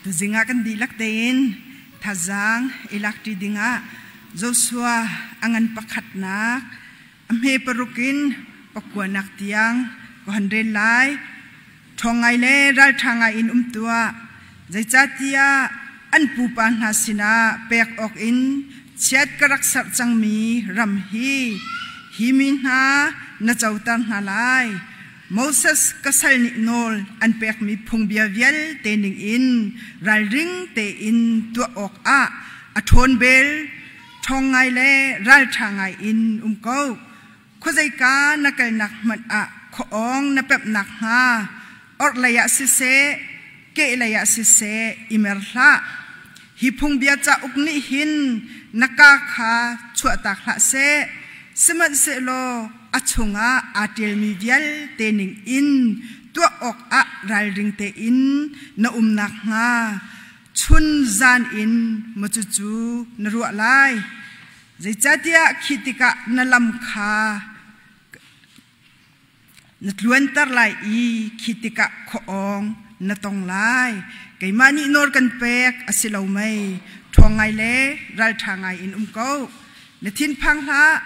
Tuzing ah kan dihlak tein thazaang i lakṭi dingah Joshua a ngan pakhatnak a hme paruk in pakuanak tiang ka hon rel lai. Ṭhawng ngai le ralṭha ngai in um tuah. Zeicahtiah an pupa hna sinah pek awk in chiat ka rak serh cangmi ram hi hi mi hna na coter hna lai. Moses ka sal nih nawl an pekmi phungbia vialte ningin ralring tein tuah awkah a ṭhawn bel ṭhawng ngai le ralṭha ngai in um ko. Khuazeika na kalnak hmanh ah khuaawng na pemh nakhnga orhlei ah siseh, kehlei ah siseh i mer hlah. Hi phungbia cauk nih hin na kaa kha chuahtak hlah seh, sihmanhsehlaw a chungah aa ṭialmi vialte ningin tuah awkah ralring tein na um nakhnga chun zan in maw cucu na ruah lai. Zeicahtiah khi tikah na lam kha Na tluanter lai i khi tikah khuaawng na tong lai. Keimah nih nawl kan pek a si lo mei? Ṭhawng ngai le ralṭha ngai in um ko. Na thinphang hlah,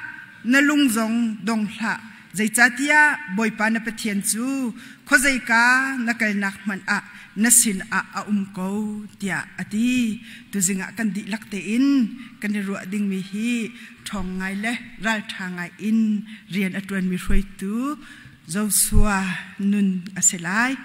na lung zong dong hlah. Zeicahtiah Bawipa na Pathian cu khuazeika na kalnak hmanh ah na sinah a um ko, tiah a ti. Tuzing ah kan dihlak tein kan i ruah dingmi hi ṭhawng ngai le ralṭha ngai in rian a ṭuanmi hruaitu Joshua nun a si lai.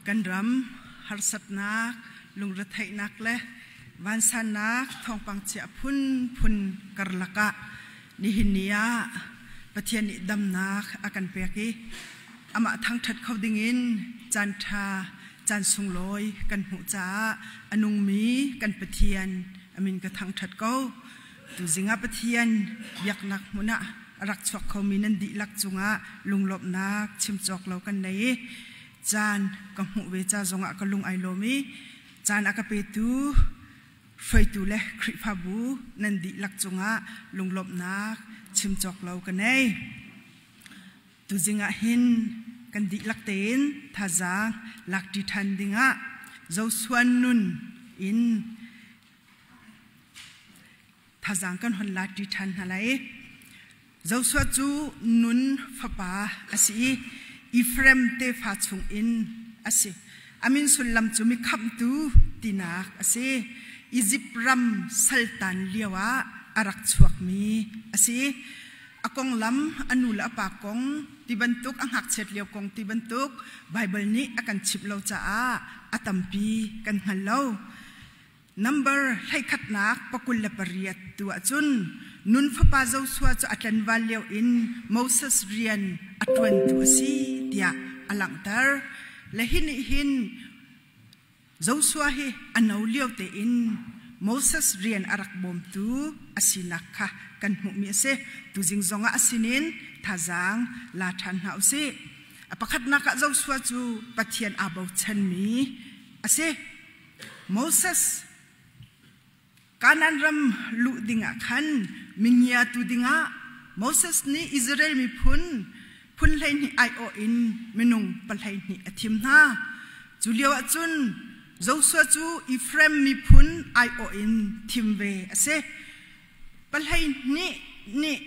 Kan ram harsatnak, lungretheihnak le vansannak thawngpang chia phunphun karlak ah nihin ni ah Pathian nih damnak a kan pek i amah thangṭhat kho dingin caan ṭha caan sunglawi kan hmuh caah a nungmi kan Pathian a min ka thangṭhat ko. Tuzing ah Pathian biaknak hmun ah a rak chuak khomi nan dihlak cungah lunglawmhnak chim cawk lo kan nei i caan ka hmuh ve ca zongah ka lung ai lawm i caan a ka petu hruaitu le Khrihfabu nan dihlak cungah lunglawmhnak chim cawk lo ka nei. Tuzing ah hin kan dihlak tein thazaang lakṭi ṭhan dingah Joshua nun in thazaang kan hon lakṭi ṭhan hna lai. Joshua cu Nun fapa a si i Efraim tefa chungin a si. A min sullam cu mi khamhtu tinak a si. Izipt ram saltan lioah a rak chuakmi a si. A konglam, a nu le a pa kong ti bantuk, a ngakchiat lio kong ti bantuk Baibal nih a kan chimh lo caah a tampi kan hngal lo. Number 11 28 tu ahcun Nun fapa Joshua cu a tlanval lio in Moses rian a ṭuantu a si tiah a langhter. Le hi nih hin Joshua hi a no lio tein Moses rian a rak bawmtu a sinak kha kan hmuhmi a si. Tuzing zongah a sinin thazaang la ṭhan hna u sih. A pakhatnak ah Joshua cu Pathian aa bochanmi a si. Moses Kanaan ram luh dingah khan mingiatu dingah Moses nih Israel miphun phun 12 aiawh in minung 12 a thim hna. Cu lio ah cun Joshua cu Ephraim miphun aiawh in thim ve a si. 12 nih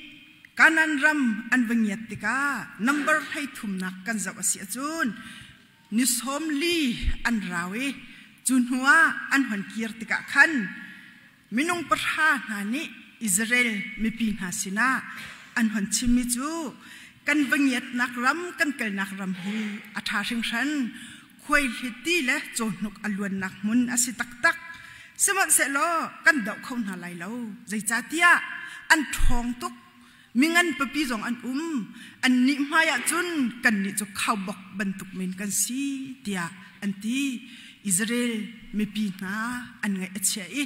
Kanaan ram an va ngiat tikah number 33nak kan zoh a si ahcun ni 40 an rau i cu hnuah an hon kir tikah khan minung pahra hna nih Israel mipi hna sinah an hon chimmi cu kan va ngiatnak ram kan kalnak ram hi a ṭha hringhran khuaihliti le cawhnuk a luannak hmun a si taktak sihmanhsehlaw kan doh kho hna lai lo zeicahtiah an ṭhawng tuk Mingan papi zong an um. Annih hmai ah cun kannih cu khaubawk bantuk men kan si tiah an ti. Israel mipi hna an ngaih a chia i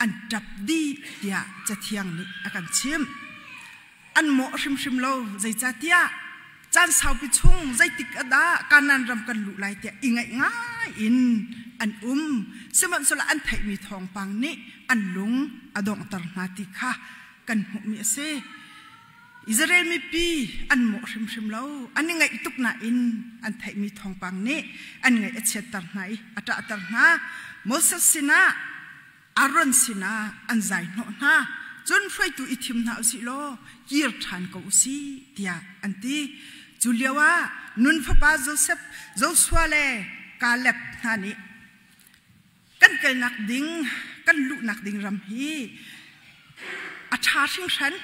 an ṭap dih tiah Cathiang nih a kan chimh. An mawh hrimhrim lo, zeicahtiah caan saupi chung zeitik ah dah Kanaan ram kan luh lai tiah i ngaih ngai in an um. Sihmanhsehlaw an theihmi thawngpang nih an lung a donghter hna ti kha kan hmuhmi a si. Israel mipi an mawh hrimhrim lo. An i ngaih tuk nain an theihmi thawngpang nih an ngaih a chiatter hna i a ṭahter hna. Moses sinah Aaron sinah an zai hnawh hna. Cun hruaitu i thim hna usih law kir ṭhan ko usih tiah an ti. Cu lioah Nun fapa Joseph, Joshua le Caleb hna nih kan kalnak ding kan luhnak ding ram hi a ṭha hringhran.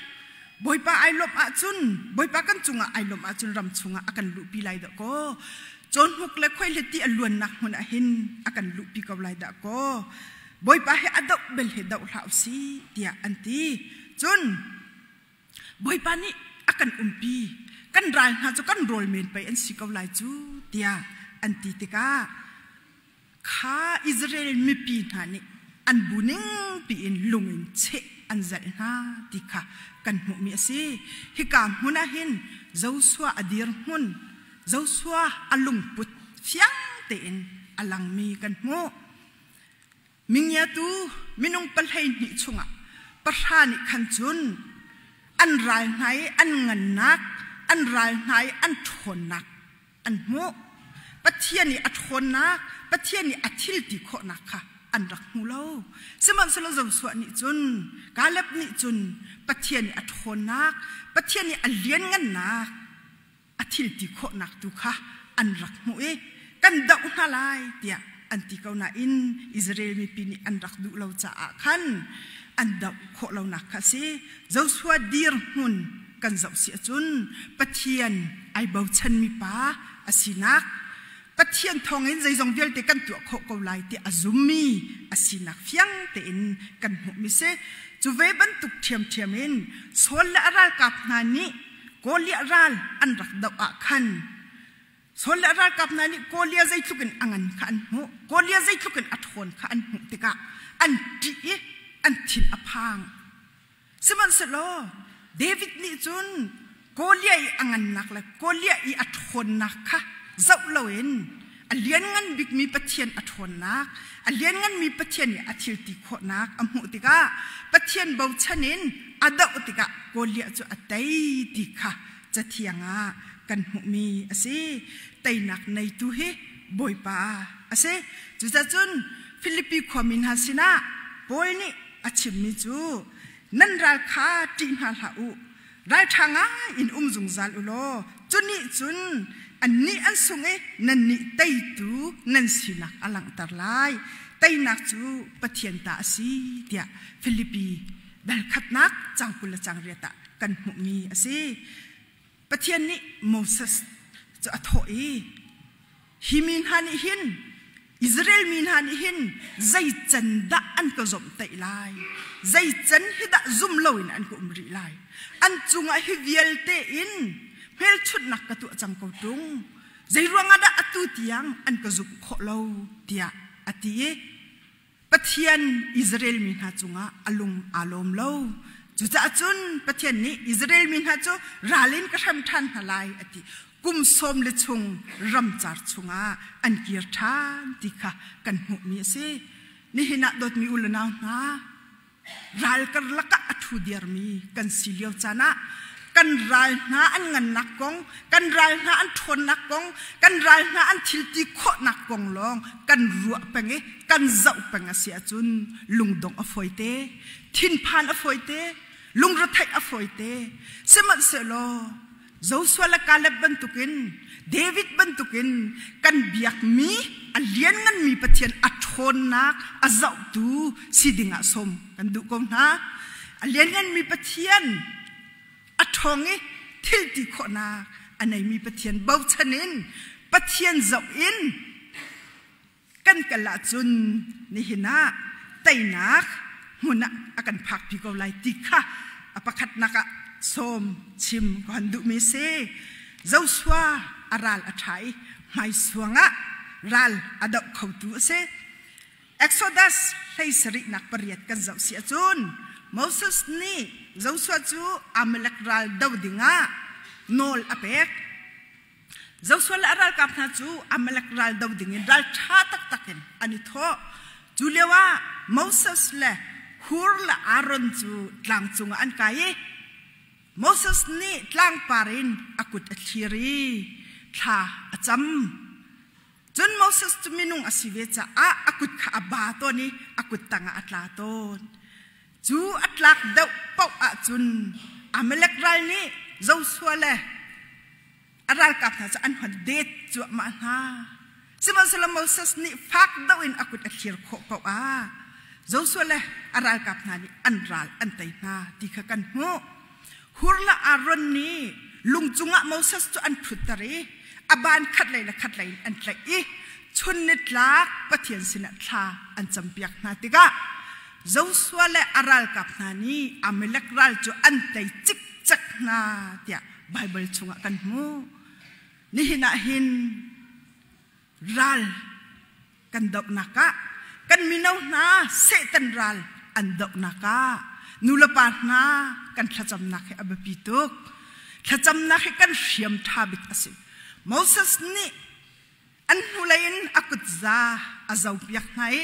Bawipa ai lawmh ahcun Bawipa kan cungah ai lawmh ahcun ram chungah a kan luhpi lai dah kaw cawhnuk le khuaihliti a luannak hmun ah hin a kan luhpi ko lai dah kaw Bawipa hi a doh bel he doh hlah usih tiah an ti. Cun Bawipa nih a kan umpi kan ral hna cu kan rawl men pei an si ko lai cu tiah an ti tikah kha Israel mipi hna nih an bu ning piin lung in cheh an zalh hna ti kha kan hmuhmi a si. Hika hmun ah hin Joshua a dir hmun, Joshua a lungput fiang tein a langmi kan hmuh. Mingiatu minung 12 chungah pahra nih khan cun an ral hna i an ngannak, an ral hna i an ṭhawnnak an hmuh. Pathian i a ṭhawnnak, Pathian i a thil ti khawhnak kha an rak hmu lo. Sihmanhsehlaw Joshua nih cun, Caleb nih cun Pathian i a ṭhawnnak, Pathian i a lianngannak, a thil ti khawhnak tu kha an rak hmuh i kan doh hna lai tiah an ti ko nain Israel mipi nih an rak duh lo caah khan an doh khawh lonak kha a si. Joshua dirhmun kan zoh si ahcun Pathian ai bochanmi pa a sinak. Pathian thawngin zeizong vialte kan tuah khawh ko lai ti a zummi a sinak fiang tein kan hmuhmi si. Cu ve bantuk ṭhiamṭhiam in Saul le a ralkap hna nih Goliath ral an rak doh ah khan Saul le a ralkap hna nih Goliath zeitluk in a ngan kha an hmuh. Goliath zeitluk in a ṭhawn kha an hmuh tikah an ṭih i an thin a phang. Sihmanhsehlaw David nih cun Goliath i a ngannak le Goliath i a ṭhawnnak kha zoh loin a lianngan bikmi Pathian a ṭhawnnak, a liannganmi Pathian i a thil ti khawhnak a hmuh tikah Pathian bochan in a doh tikah Goliath cu a tei ti kha Cathiang ah kan hmuhmi a si. Teinak neitu hi Bawipa a si. Cucacun Filipi khuami hna sinah Paul nih a chimmi cu nan ral kha ṭih hna hlah u, ralṭha ngai in um zungzal u law cu nih cun annih an sung i nannih teitu nan sinak a langhter lai. Teinak cu Pathian ta a si tiah Filipi dal khatnak cang 20 le cang riat ah kan hmuhmi a si. Pathian nih Moses cu a thawh i hi mi hna nih hin Israel mi hna nih hin zei can dah an ka zomhtaih lai? Zei can hi dah zum loin an ka um rih lai? An cungah hi vialte in hmelchunhnak ka tuah cang ko ṭung. Zei ruangah dah atu tiang an ka zumh khawh lo? tiah a ti i Pathian Israel mi hna cungah a lung aa lawm lo. Cucaah cun Pathian nih Israel mi hna cu ral in ka hrem ṭhan hna lai a ti. Kum sawm le chung ramcar chungah an kir ṭhan ti kha kan hmuhmi a si. Nihin ah dawtmi u le nau hna, ral karlak ah a ṭhu diarmi kan si lio caan ah kan ral hna an ngannak kong, kan ral hna an ṭhawnnak kong, kan ral hna an thil ti khawhnak kong lawng kan ruah peng i kan zoh peng a si ahcun lungdongh a fawite, thinphan a fawite, lungretheih a fawite. Sihmanhsehlaw Joshua le Caleb bantukin David bantukin kan biakmi a liannganmi Pathian a ṭhawnnak a zohtu si dingah sawm kan duh ko hna. A liannganmi Pathian a ṭhawng i thil ti khawhnak a neimi Pathian bochan in Pathian zoh in kan kal ahcun nihin ah teinak hmun ah a kan phakpi ko lai ti kha a pakhatnak ah sawm chim ka hon duhmi si. Joshua a ral a ṭha i hmaisuang ah ral a doh khotu a si. Exodus 17 nak pariat kan zoh si ahcun Moses nih Joshua cu Amalek ral do dingah nawl a pek. Joshua le a ralkap hna cu Amalek ral do dingin ral ṭha taktak in an i thawh. Cu lioah Moses le Hur le Aaron cu tlang cungah an kai i Moses nih tlangpar in a kut a thlir i thla a cam. Cun Moses cu minung a si ve caah a kut kha a ba tawn i a kut tangah a tla tawn. Cu a tlak deuh paoh ahcun Amalek ral nih Joshua le a ralkap hna cu an hon det cuahmah hna. Sihmanhsehlaw Moses nih fak deuh in a kut a thlir khawh paoh ah Joshua le a ralkap hna nih an ral an tei hna ti kha kan hmuh. Hur le Aaron nih lung cungah Moses cu an ṭhutter i a ban khatlei le khatlei in an tlaih i chun nitlak Pathian sinah thla an campiak hna tikah Joshua le a ralkap hna nih Amalek ral cu an tei cikcek hna tiah Baibal chungah kan hmuh. Nihin ah hin ral kan dohnak ah kan mino hna Satan ral an dohnak ah nulepa hna kan thlacamnak hi a biapi tuk. Thlacamnak hi kan hriam ṭha bik a si. Moses nih an hnulei in a kutza a zopiak hna i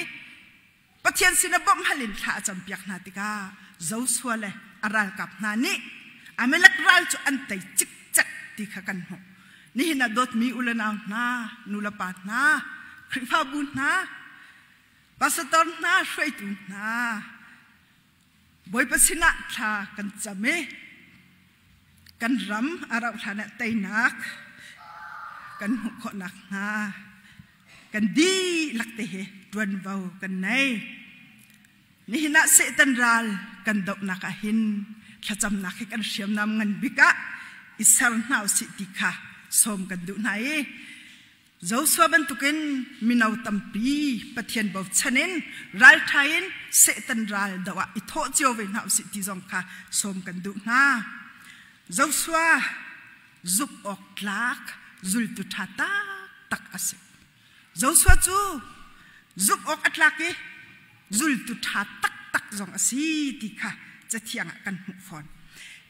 Pathian sin ah bawmh hal in thla a campiak hna tikah Joshua le a ralkap hna nih Amalek ral cu an tei cikcek ti kha kan hmuh. Nihin ah dawtmi u le nau hna, nu le pa hna, Khrihfabu hna, pastor hna, hruaitu hna, Bawipa sinah thla kan cam i kan ram a rauh hlan ah teinak kan hmuh khawh nakhnga kan dihlak te hi ṭuanvo kan nei. Nihin ah Satan ral kan dohnak ah hin thlacamnak hi kan hriamnam ngan bik ah i ser hna usih ti kha sawm kan duh hna i. Joshua bantukin mino tampi Pathian bochan in ralṭha in Satan ral doh ah i thawh cio ve hna usih ti zong kha sawm kan duh hna. Joshua zumh awk tlak zultu ṭha taktak a si. Joshua cu zumh awk a tlak i zultu ṭha taktak zong a si ti kha Cathiang ah kan hmuh fawn.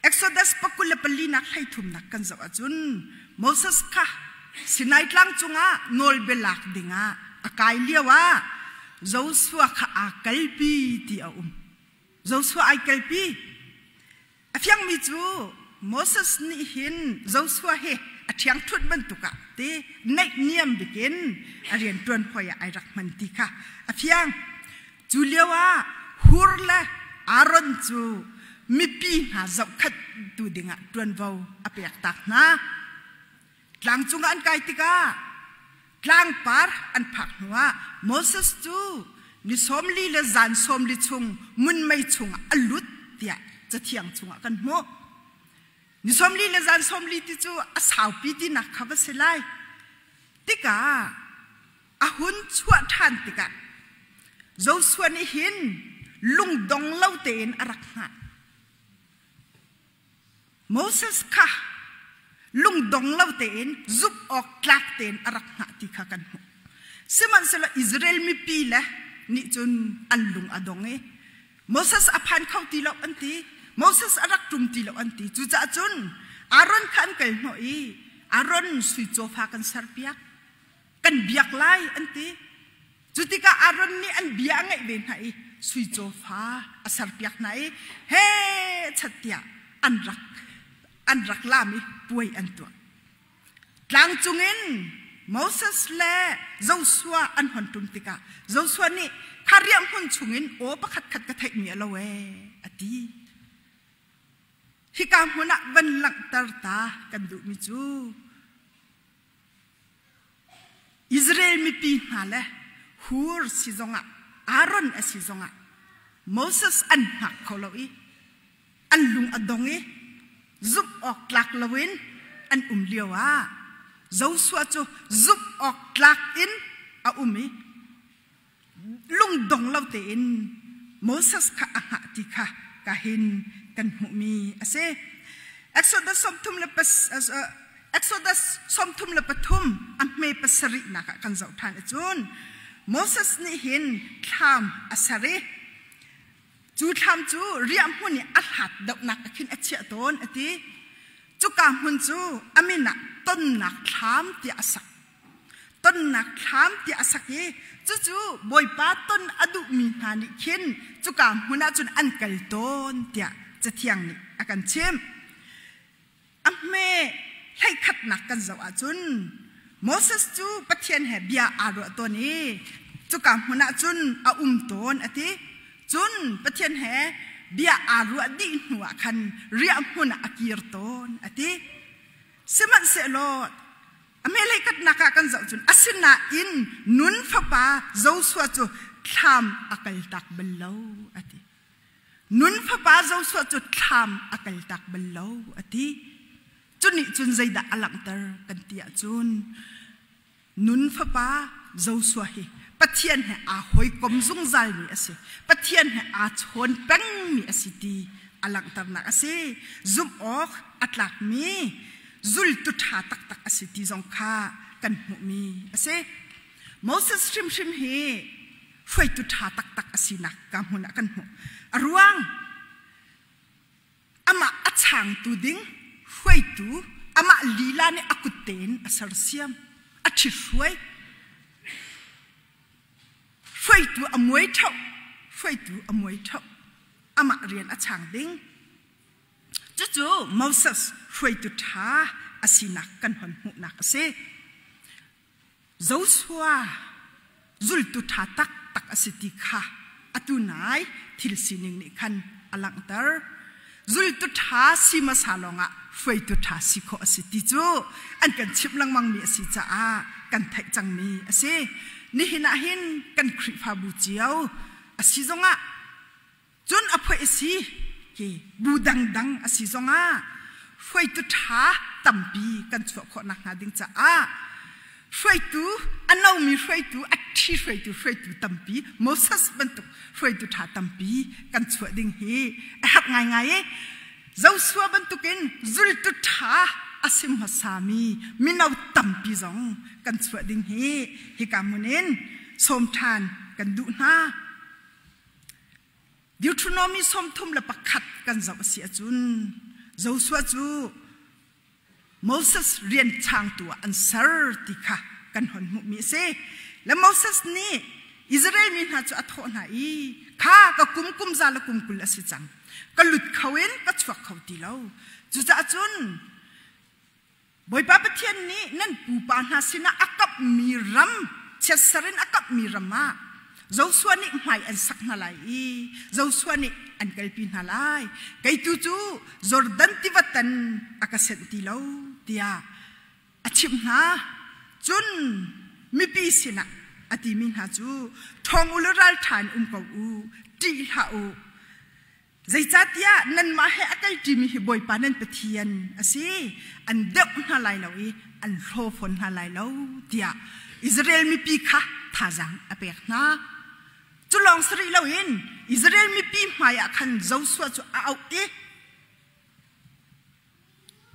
Exodus 24 nak 33nak kan zoh ahcun Moses kha Sinai tlang cungah nawlbia lak dingah a kai lio ah Joshua kha aa kalpi ti a um. Joshua ai kalpi. A fiangmi cu Moses nih hin Joshua hi a ṭhiangṭhunh bantuk ah ti naihniam bikin a rianṭuan hawi ah ai rak hman ti kha a fiang. Cu lio ah Hur le Aaron cu mipi hna zohkhenhtu dingah ṭuanvo a pektak hna. Tlang cungah an kai tikah tlangpar an phak hnuah Moses cu ni 40 le zan 40 chung munmei chungah a lut tiah Cathiang chungah kan hmuh. Ni 40 le zan 40 ti cu a saupi tinak kha va si lai. Tikah a hun chuah ṭhan tikah Joshua nih hin lungdong lo tein a rak hngah. Moses kha lungdong lo tein zumh awk tlak tein a rak hngah ti kha kan hmuh. Sihmanhsehlaw Israel mipi le nih cun an lung a dong i Moses a phan kho ti lo an ti. Moses a rak ṭum ti lo an ti. Cucaah cun Aaron kha an kal hnawh i Aaron sui cawfa kan serpiak, kan biak lai an ti. Cu tikah Aaron nih an bia a ngaih ve hna i sui cawfa a serpiak hna i he chat tiah an rak an rak lam i puai an tuah. Tlang cungin Moses le Joshua an hon ṭum tikah Joshua nih kha riahhmun chungin aw pakhat khat ka theihmi a lo ee a ti. Hika hmun ah van langhter ta kan duhmi cu Israel mipi hna le Hur si zongah Aaron a si zongah Moses an hngak kho lo i an lung a dong i zumh awk tlak loin an um lio ah Joshua cu zumh awk tlak in a um i lungdong lo tein Moses kha a hngah ti kha ka hin kan hmuhmi a si. Exodus Exodus 33 a hme pasarihnak ah kan zoh ṭhan ahcun Moses nih hin thlam a ser i cu thlam cu riahhmun i a hlat dohnak ah khin a chiah tawn a ti. Cuka hmun cu a min ah tonnak thlam tiah a sak. Tonnak thlam tiah a sak i cucu Bawipa ton a duhmi hna nih khin cuka hmun ah cun an kal tawn tiah Cathiang nih a kan chimh. A hme hleikhatnak kan zoh ahcun Moses cu Pathian he bia aa ruah tawn i cuka hmun ah cun a um tawn a ti. Cun Pathian he bia aa ruah dih hnuah khan riahhmun ah a kir tawn a ti. Sihmanhsehlaw a hmelhleikhatnak ah kan zoh cun asinain nun fapa Joshua cu thlam a kaltak bal lo a ti. Nun fapa Joshua cu thlam a kaltak bal lo a ti. Cu nih cun zeidah a langhter kan ti ahcun nun fapa Joshua hi Pathian he aa hawikom zungzalmi a si. Pathian he aa chawn pengmi a si ti a langhternak a si. Zumh awk a tlakmi zultu ṭha taktak a si ti zong kha kan hmuhmi a si. Moses hrimhrim hi hruaitu ṭha taktak a sinak ka hmun ah kan hmuh. A ruang amah a changtu ding hruaitu amah lila nih a kut tein a sersiam, a ṭhithruai. Hruaitu a muai ṭhauh, hruaitu a muai ṭhauh. Amah rian a chang ding. Cucu Moses hruaitu ṭha a sinak kan hon hmuhnak a si. Joshua zultu ṭha taktak a si ti kha atu nai thil sining nih khan a langhter. Zultu ṭha si hmasa lawngah hruaitu ṭha si khawh a si ti cu an kan chimh lengmangmi a si caah kan theih cangmi a si. Nihin ah hin kan Khrihfabu cio a si zongah Cun a phoih a si hi bu dangdang a si zongah hruaitu ṭha tampi kan chuah khawh nakhnga ding caah Hruaitu, a nomi hruaitu, a ṭhi hruaitu, hruaitu tampi, Moses bantuk hruaitu ṭha tampi kan chuah ding hi a herh ngaingai i Joshua bantukin zultu ṭha a si hmasami mino tampi zong kan chuah ding hi hika hmun in sawm ṭhan kan duh hna. Deuteronomy 31 kan zoh a si ahcun Joshua cu Moses rian changtu ah an ser ti kha kan hon hmuhmi a si. Le Moses nih Israel mi hna cu a thawh hna i kha ka kum kum za le kum 20 a si cang. Ka lut kho in ka chuak kho ti lo. Cucaah cun Bawipa Pathian nih nan pupa hna sinah a kamhmi ram, chiatser in a kamhmi ram ah Joshua nih hmai an sak hna lai i Joshua nih an kalpi hna lai. Kei tu cu Jordan tiva tan a ka senh ti lo tiah a chimh hna. Cun mipi sinah a timi hna cu ṭhawng u law ralṭha in um ko u, ṭih hlah u. Zeicahtiah nanmah he a kalṭimi hi Bawipa nan Pathian a si. An deuh hna lai lo i an hlaw fawn hna lai lo tiah Israel mipi kha thazaang a pek hna. Cu lawng si rih loin Israel mipi hmaiah khan Joshua cu a auh i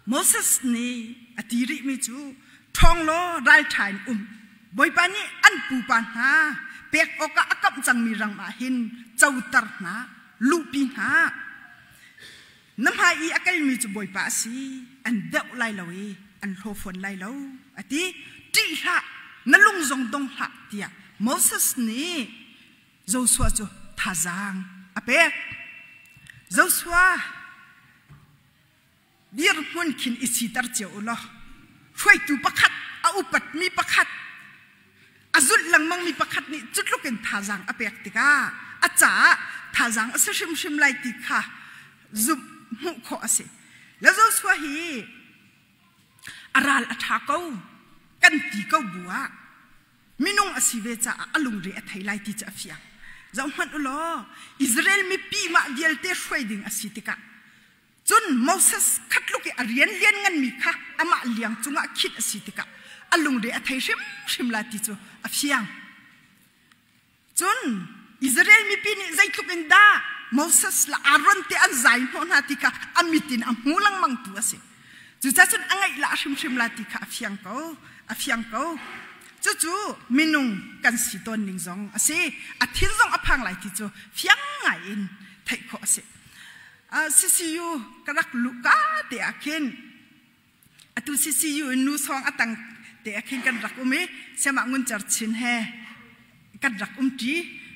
Moses nih a ti rihmi cu ṭhawng law ralṭha in um. Bawipa nih an pupa hna pek awkah a kamh cangmi ram ah hin coter hna, luhpi hna. Na hmai i a kalmi cu Bawipa a si, an deuh lai lo i an hlaw fawn lai lo, a ti. Ṭih hlah, na lung zong dong hlah, tiah Moses nih Joshua cu thazaang a pek. Joshua dirhmun khin i siter cio u law hruaitu pakhat a upatmi pakhat a zulh lengmangmi pakhat nih cutluk in thazaang a pek tikah a caah thazaang a si hrimhrim lai ti kha zumh hmuh khawh a si. Le Joshua hi a ral a ṭha ko kan ti ko bu ah minung a si ve caah a lungre a thei lai ti cu a fiang. Zohhmanh u law Israel mipi mah vialte hruai ding a si tikah cun Moses khatluk i a rian lian nganmi kha amah liang cungah khinh a si tikah a lungre a thei hrimhrim la ti cu a fiang. Cun Israel mipi nih zeitluk in dah Moses le Aaron te an zai hnawh hna ti kha a mit in a hmu lengmang tu a si. Cucaah cun a ngaih la hrimhrim la ti kha a fiang ko, a fiang ko. Cucu minung kan si tawn ning zong a si. A thin zong a phang lai ti cu fiang ngai in theih khawh a si. CCU ka rak luh ka te ah khin atu CCU in nu sawng a tang te ah khin kan rak um i siamah ngun cer chin he kan rak um ṭi.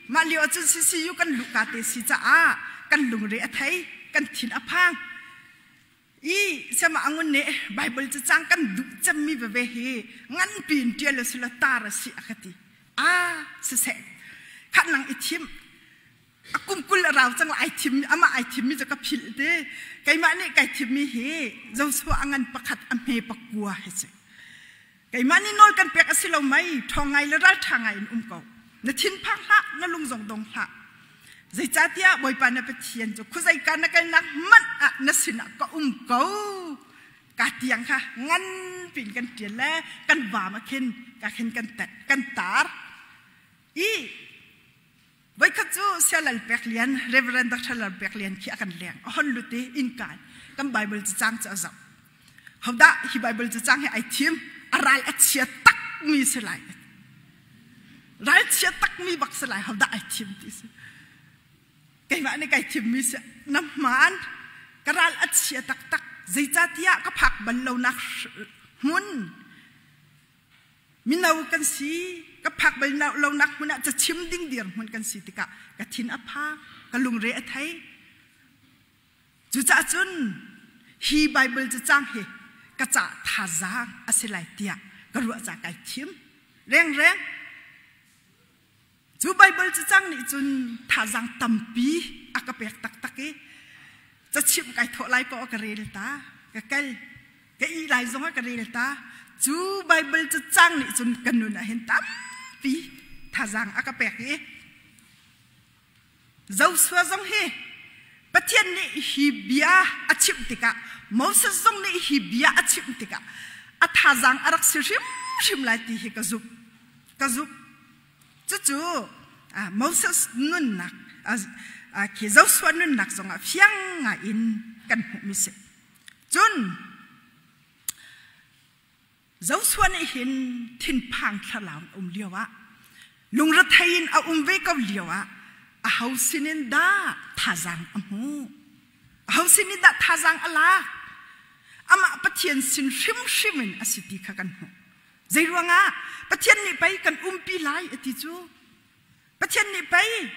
Mah lio ahcun CCU kan luh ka te si caah kan lungre a thei, kan thin a phang. I siamah angun nih Bible cu cang kan duh cemmi veve hi nganpi in ṭial a si lo tar a si a ka ti. Ah siseh khat nang i thim a kum 20 a rau cang ai thim amah ai thimmi cu ka philh te keimah nih kai thimmi hi Joshua a ngan pakhat a hme pakua hi si keimah nih nawl kan pek a si lo mei ṭhawng ngai le ralṭha ngai in um ko na thin phang hlah na lung zong dong hlah zeicahtiah Bawipa na Pathian cu khuazei ka na kalnak hmanh ah na sinah ka um ko ka tiang kha ngan pin kan ṭial le kan vaam ah khin ka khin kan tet kan tar i Voikhat cu Sialal Pek Lian, Reverend Dr. Lal Pek Lian khi a kan leng. A hon lut i innkaan kan Bible cacang cu a zoh. Hodah hi Bible cacang hi ai thim, a ral a chia takmi si lai. Ral chia takmi bak si lai, hodah ai thim ti si. Keimah nih kai thimmi si, na hmaan, ka ral a chia taktak, zeicahtiah ka phak bal lonak hmun Mino kan si, ka phak bal lonak hmun ah cachim ding dirhmun kan si tikah ka thin a phang, ka lungre a thei. Cucaah cun hi Bible cacang hi ka ca thazaang a si lai tiah ka ruah ca kai thim. Rengreng Cu Baibal cacang nih cun thazaang tampi a ka pek taktak i cachimh kai thawh lai paoh ka rel ta, ka kal, ka ih lai zong ah ka rel ta. Cu Baibal cacang nih cun ka nun ah hin tampi thazaang a ka pek i Joshua zong hi Pathian nih hi bia a chimh tikah Moses zong nih hi bia a chimh tikah a thazaang a rak si hrimhrim. hrimhrim lai ti hi ka zumh. Ka zumh. Cucu Moses nunnak khi Joshua nunnak zongah fiang ngai in kan hmuhmi si. Cun Joshua nih hin thinphang thlalau um lio ah lungrethei in a um ve ko lio ah aho sinin dah thazaang a hmuh? Aho sinin dah thazaang a lak? Amah Pathian sin hrimhrim in a si ti kha kan hmuh. Zeiruangah Pathian nih pei kan umpi lai a ti cu. Pathian nih pei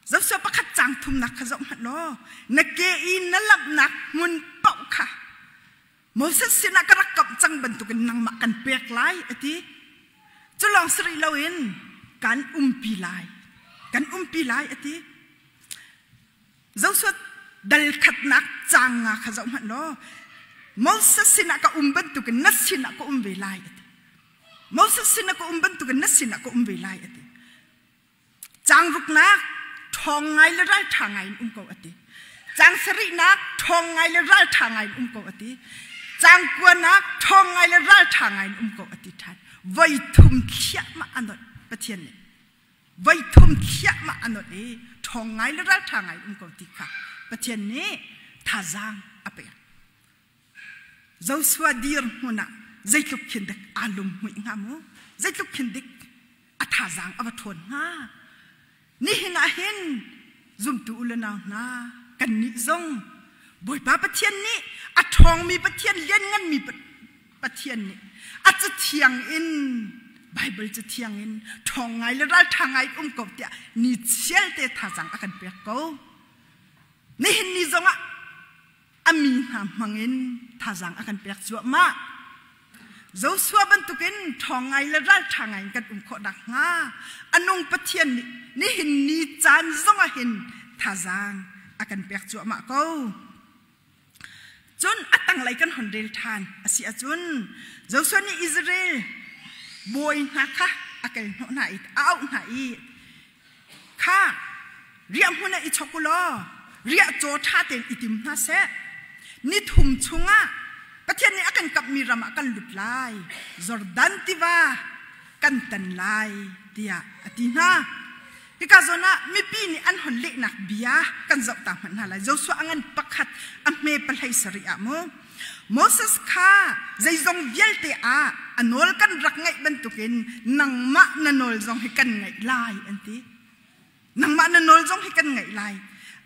Joshua pakhat cang thumnak kha zoh hmanh law na ke i na lamhnak hmun paoh kha Moses sinah ka rak kamh cang bantukin nangmah kan pek lai a ti. Cu lawng si rih loin kan umpi lai. Kan umpi lai a ti. Joshua dal khatnak caang nga kha zoh hmanh law Moses sinah ka um bantukin na sinah ka um ve lai a ti. Moses sinah ka um bantukin na sinah ka um ve lai a ti. Caang ruknak ṭhawng ngai le ralṭha ngai in um ko a ti. Caang sarihnak ṭhawng ngai le ralṭha ngai in um ko a ti. Caang kuanak ṭhawng ngai le ralṭha ngai in um ko a ti ṭhan. Voi thum thliahmah a nolh Pathian nih. Voi thum thliahmah a nolh i ṭhawng ngai le ralṭha ngai in um ko ti kha Pathian nih thazaang a pek. Joshua dir hmun ah zeitluk khin dik aa lunghmuih hnga mu? Zeitluk khin dik a thazaang a va ṭhawn hnga? Nihin ah hin zumtu u le nau hna kannih zong Bawipa Pathian nih a ṭhawngmi Pathian liannganmi Pathian nih a cathiang in Baibal cathiang in ṭhawng ngai le ralṭha ngai um ko tiah ni chialte thazaang a kan pek ko. Nihin ni zongah a mi hna hmangin thazaang a kan pek cuahmah. Joshua bantukin ṭhawng ngai le ralṭha ngai in kan um khawh nakhnga a nung Pathian nih nihin ni caan zongah hin thazaang a kan pek cuahmah ko. Cun a tanglei kan hon rel ṭhan a si ahcun Joshua nih Israel bawi hna kha a kel hnawh hna i a auh hna i Kha riahhmun ah i chok u law riahcaw ṭha tein i tim hna seh. Ni thum chungah Pathian nih a kan kamhmi ram ah kan lut lai, Jordan tiva kan tan lai tiah a ti hna. Hika zawn ah mipi nih an hon lehnak bia kan zoh ta hmanh hna lai. Joshua a ngan pakhat a hme pahlei sarih ah mu. Moses kha zeizong vialte ah a nawl kan rak ngaih bantukin nangmah na nawl zong hi kan ngaih lai an ti. Nangmah na nawl zong hi kan ngaih lai.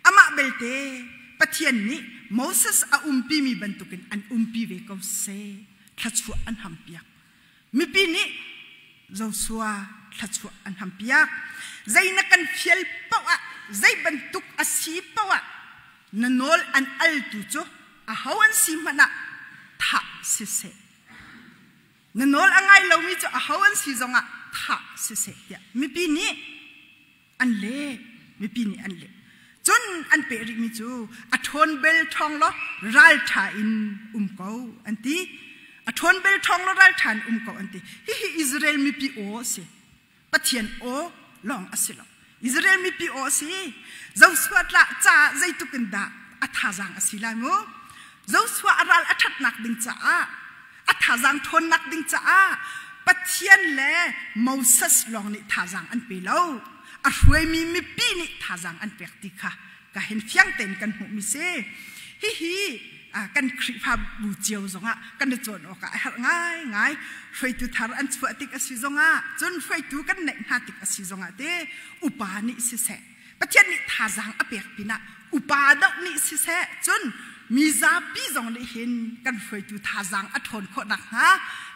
Amah belte Pathian nih Moses a umpimi bantukin an umpi ve ko seh. Thluachuah an hampiak. Mipi nih Joshua thluachuah an hampiak. Zei na kan fial paoh ah, zei bantuk a si paoh ah, na nawl an altu cu aho an si hmanh ah thah siseh. Na nawl a ngai lomi cu aho an si zongah thah siseh tiah mipi nih an leh. Mipi nih an leh. Cun an peh rihmi cu a ṭhawn bel ṭhawng law ralṭha in um ko an ti. A ṭhawn bel ṭhawng law ralṭha in um ko an ti. Hihi Israel mipi aw a si. Pathian aw lawng a si lo. Israel mipi aw a si. Joshua tlah caah zeitluk in dah a thazaang a si lai mu. Joshua a ral a ṭhatnak ding caah a thazaang ṭhawnnak ding caah Pathian le Moses lawng nih thazaang an pe lo. A hruaimi mipi nih thazaang an pek ti kha ka hin fiang tein kan hmuhmi si. Hihi kan Khrihfabu cio zongah kan i cawn awkah a herh ngaingai. Hruaitu thar an chuah tik a si zongah, cun hruaitu kan neih hna tik a si zongah te upa nih siseh, Pathian nih thazaang a pek pinah upa doh nih siseh, cun mizapi zong nih hin kan hruaitu thazaang a ṭhawn khawh nakhnga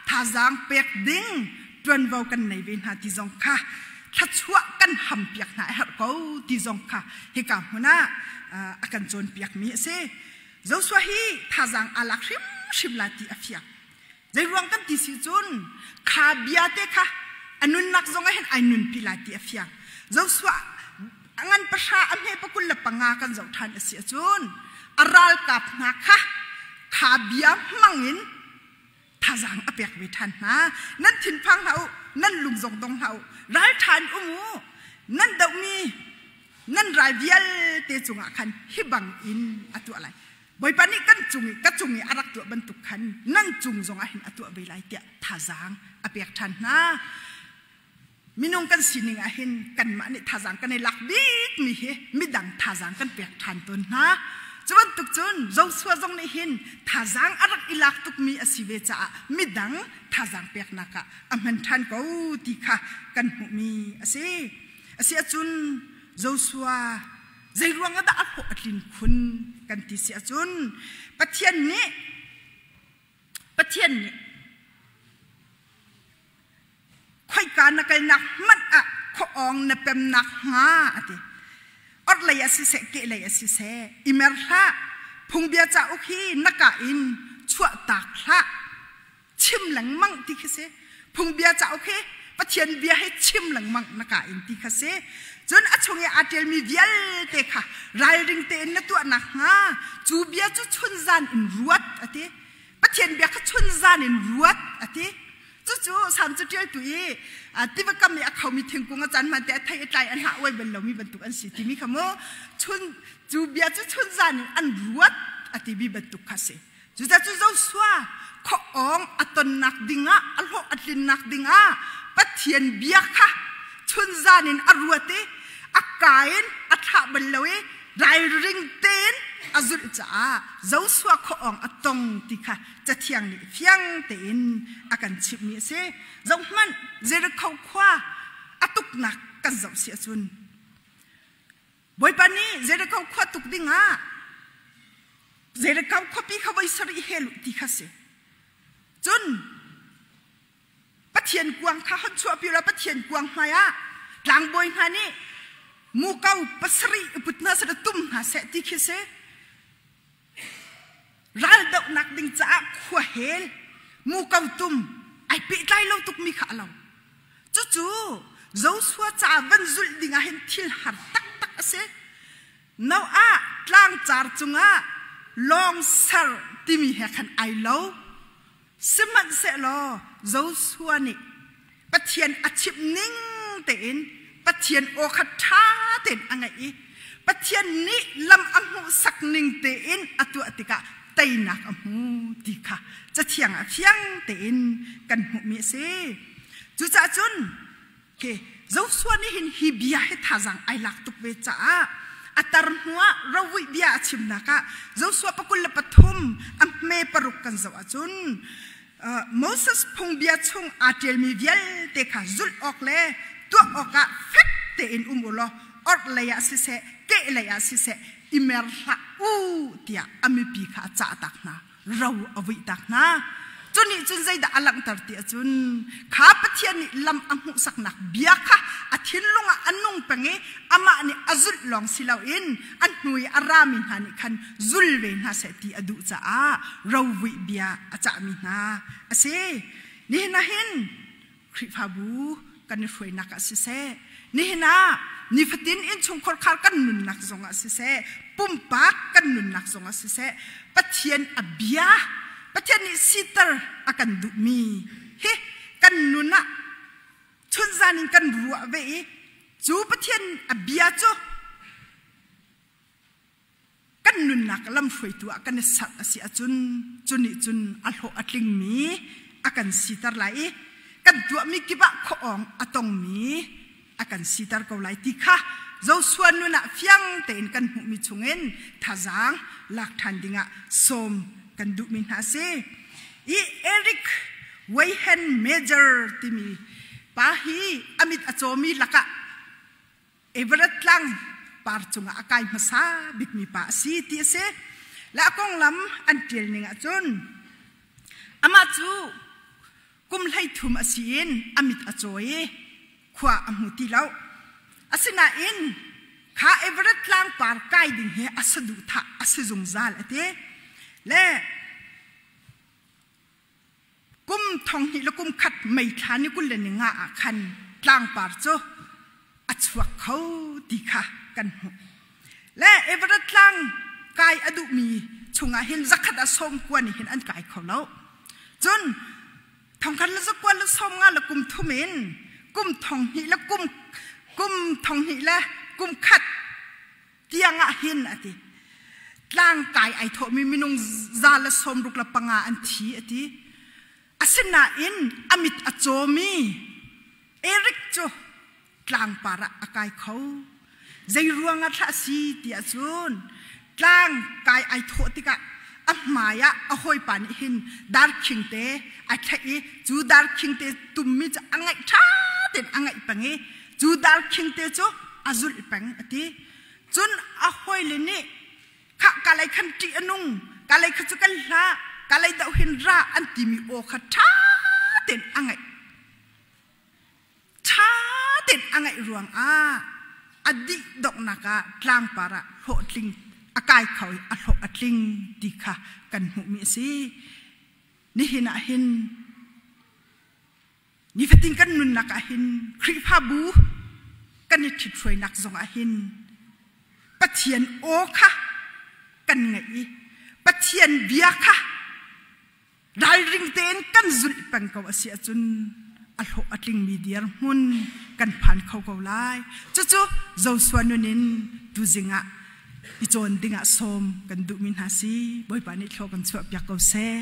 thazaang pek ding ṭuanvo kan nei ve hna ti zong kha thluachuah kan hampiak hna a herh ko ti zong kha hika hmun ah a kan cawnpiakmi a si. Joshua hi thazaang aa lak hrimhrim lai ti a fiang. Zeiruang kan ti si cun kha bia te kha a nunnak zong ah hin ai nunpi lai ti a fiang. Joshua a ngan pahra a hme pakul le panga kan zoh ṭhan a si ahcun a ralkap hna kha kha bia hmang in thazaang a pek ve ṭhan hna. Nan thinphang hlah u, nan lung zong dong hlah u, ralṭha in um u, nan dohmi nan ral vialte cungah khan hi bang in a tuah lai. Bawipa nih kan cung i ka cung i a rak tuah bantuk khan nan cung zongah hin a tuah ve lai tiah thazaang a pek ṭhan hna. Minung kan sining ah hin kanmah nih thazaang kan i lak bikmi hi midang thazaang kan pek ṭhan tawn hna. Cu bantuk cun Joshua zong nih hin thazaang a rak i lak tukmi a si ve caah midang thazaang peknak ah a hman ṭhan ko ti kha kan hmuhmi a si. A si ahcun Joshua zei ruang ah dah a hlawh a tlin khun kan ti si ahcun Pathian nih Pathian nih khoika na kalnak hmanh ah khuaawng na pemnak hnga a ti. Orhlei ah siseh kehlei ah siseh i mer hlah. Phungbia cauk hi na ka in chuahtak hlah. Chim lengmang ti khi si. Phungbia cauk hi Pathian bia hi chim lengmang na ka in ti kha si. Cun a chung i aa ṭialmi vialte kha ralring tein na tuah nakhnga cu bia cu chunzan in ruat a ti. Pathian bia kha chunzan in ruat a ti. Cucu Salm caṭialtu i tiva kam i a khomi thingkung a caan hman te a thei a tlai a hnah uai bal lomi bantuk an si timi kha mu chun cu bia cu chunzan in an ruat a timi bantuk kha si. Cucaah cu Joshua khuaawng a tonnak dingah a hlawh a tlinnak dingah Pathian bia kha chunzan in a ruat i a ka in a thlah bal lo i ralring tein a zulh caah Joshua khuaawng a tong ti kha Cathiang nih fiang tein a kan chimhmi a si. Zohhmanh, Jericho khua a tuknak kan zoh si ahcun Bawipa nih Jericho khua tuk dingah Jericho khuapi kha voi sarih hel u ti kha si. Cun Pathian kuang kha hon chuahpi la Pathian kuang hmaiah tlangbawi hna nih muko pasarih i put hna seh tum hna seh ti khi si. Raldohnak ding caah khua hel muko tum ai pehtlai lo tukmi kha a lo. Cucu Joshua ca van zulh ding ah hin thil har taktak a si. Noah tlangcar cungah lawng ser timi he khan ai lo. Sihmanhsehlaw Joshua nih Pathian a chimh ning tein Pathian aw kha ṭha tein a ngaih i Pathian nih lam a hmuhsak ning tein a tuah tikah teinak a hmu ti kha Cathiang ah fiang tein kan hmuhmi a si. Cucaah cun ke Joshua nih hin hi bia hi thazaang ai lak tuk ve caah a tar hnuah rovuih bia a chimnak ah Joshua 23 a hme paruk kan zoh ahcun Moses phungbia chung aa ṭialmi vialte kha zulh awk le tuah awkah fek tein um u law orhlei ah siseh kehlei ah siseh i mer hlah u tiah a mipi kha a cahtak hna. Ro a vuihtak hna. Cu nih cun zeidah a langhter ti ahcun kha Pathian nih lam a hmuhsaknak bia kha a thinlung ah a nung peng i amah nih a zulh lawng si loin a hnu i a rami hna nih khan zul ve hna seh ti a duh caah rovuih bia a cahmi hna a si. Nihin ah hin Khrihfabu kan i hruainak ah siseh, nihin ah nifatin innchungkhar khar kan nunnak zongah siseh, pumpak kan nunnak zongah siseh, Pathian a bia, Pathian nih siter a kan duhmi hi kan nun ah chunzan in kan ruah ve i cu Pathian a bia cu kan nunnak lamhruaitu ah kan i serh a si ahcun cu nih cun a hlawh a tlingmi a kan siter lai i kan tuahmi kip ah khuaawng a tongmi a kan siter ko lai ti kha Joshua nun ah fiang tein kan hmuhmi chungin thazaang lak ṭhan dingah sawm kan duhmi hna a si. I Eric Weihen Major timi pa hi a mit a cawmi lakah Everett tlang par cungah a kai hmasa bikmi pa a si ti a si. Le a konglam an ṭial ning ahcun amah cu kum 13 a si in a mit a caw i khua a hmu ti lo. Asinain kha Everett tlang par kai ding hi a saduhthah a si zungzal a ti. Le Kum thonghnih le kum khat May thla ni 25 ah khan tlangpar cu a chuak kho ti kha kan hmuh. Le Everett tlang kai a duhmi chungah hin zakhat ah sawm kua nih hin an kai kho lo. Cun thongkhat le zakua le sawm nga le kum thum in kum thonghnih le kum kum thonghnih le kum khat tiang ah hin a ti. Tlang kai ai thawhmi minung 165 an thi a ti. Asinain a mit a cawmi Eric cu tlangpar ah a kai kho. Zei ruang ah thlah si ti ahcun tlang kai ai thawh tikah a hmai ah a hawipa nih hin darkhing te ai thlaih i cu darkhing te tummi cu a ngaih ṭha tein a ngaih peng i cu darkhing te cu a zulh peng a ti. Cun a hawile nih khah kalei khan ṭih a nung, kalei kha cu kan hlah, kalei doh hin ra an timi aw kha ṭha tein a ngaih. Ṭha tein a ngaih ruangah a dih donghnak ah tlangpar ah hlawhtling a kai kho i a hlawh a tling ti kha kan hmuhmi a si. Nihin ah hin nifatin kan nunnak ah hin Khrihfabu kan i ṭhithruainak zong ah hin Pathian aw kha kan ngaih i Pathian bia kha ralring tein kan zulh peng ko a si ahcun a hlawh a tlingmi dirhmun kan phan kho ko lai. Cucu Joshua nun in tuzing ah i cawn dingah sawm kan duhmi hna si. Bawipa nih thlaw kan chuah piak ko seh.